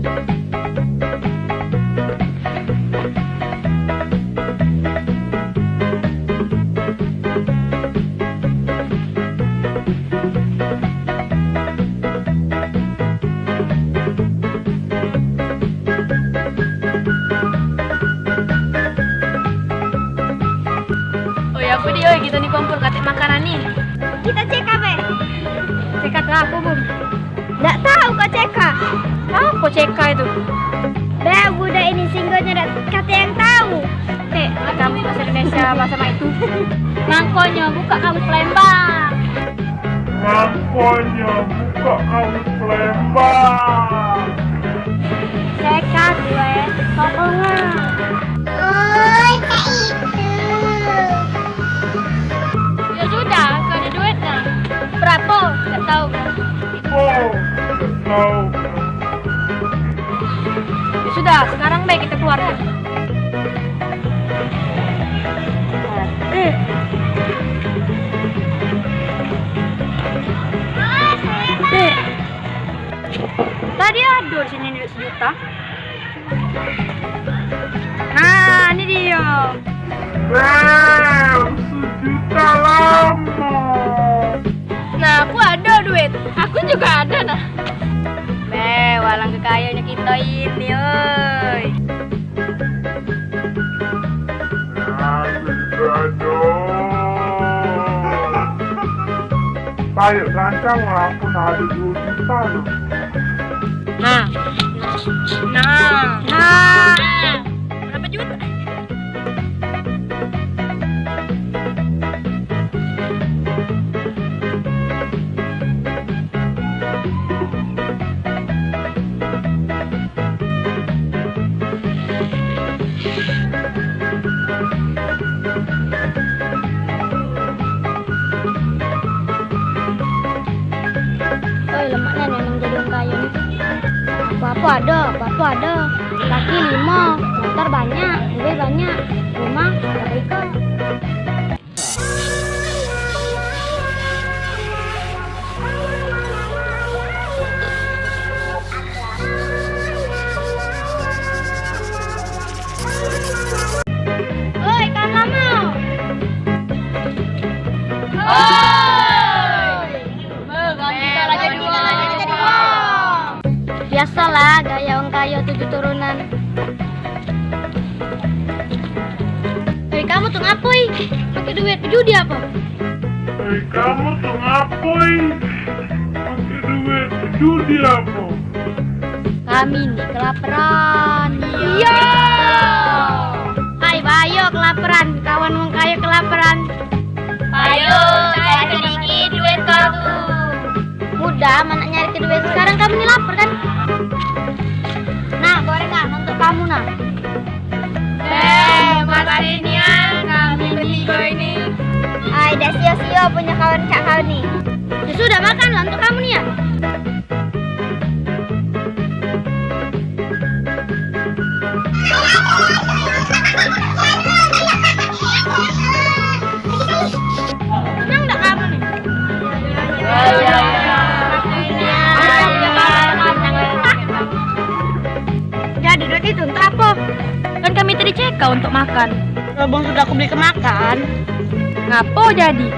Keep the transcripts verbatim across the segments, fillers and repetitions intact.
Oi, apo dio, oi, kito ni kumpul katek makanan ni. Kito cek apo? Cek apo, Bun? Dak tau kau cek. Apo cek itu? Be, budak ini singgonyo dak katek yang tau. Tek, kamu bahasa Indonesia, bahasa mak itu. Mangkonyo buka kamus Palembang. Mangkonyo buka kamus Palembang. Cek duit potongan. Oi, cek itu. Ya sudah, kau ada duit nah. Berapo? Dak tau. Oh, dak tau. Ya sudah, sekarang baik kita keluar. Tadi ado sini duit sejuta. Nah, ini dia. Bel, sejuta lamo. Nah, aku ada duit. Aku juga ada, nah. Be, walang kekayonyo kito ini, oi. Nah, aku juga ada. Payah rancang lah, aku nah ada dua juta tu. Nah. Nah. Nah. Berapa juta? Oi, lemak nian memang jadi wong kayo ni. Apo-apo ado, apo-apo ado. Laki limo, motor banyak, duit banyak, rumah ado iko. Oi, kawan lamo. Oi. Biasolah gaya wong kayo tujuh turunan. Hei, kamu tu ngapoi? Pake duit bejudi apo? Hei, kamu tu ngapoi? Pake duit bejudi apo? Kami ni kelaperan. Iyo. Ai, bayo kelaperan, kawan wong kayo kelaperan. Payo, cari sedikit duit kau tu. Mudah, manak nyari ke duit. Sekarang kamu ni lapar, kan? Nah, gorengan untuk kamu, nah. Eh, makasih nian, kami betigo ini. Ai, dak sio-sio punyo kawan cak kau ni. Ya sudah, makanlah untuk kamu ni, ya. Senang dak kamu ni? Jadi duit itu untuk apo? Kan kami tadi cek kau untuk makan. Berhubung sudah aku beli ke makan. Ngapo jadi?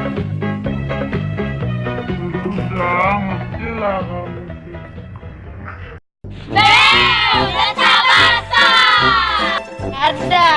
Sudah, mestilah kamu. Bel, pecah basah. Ada,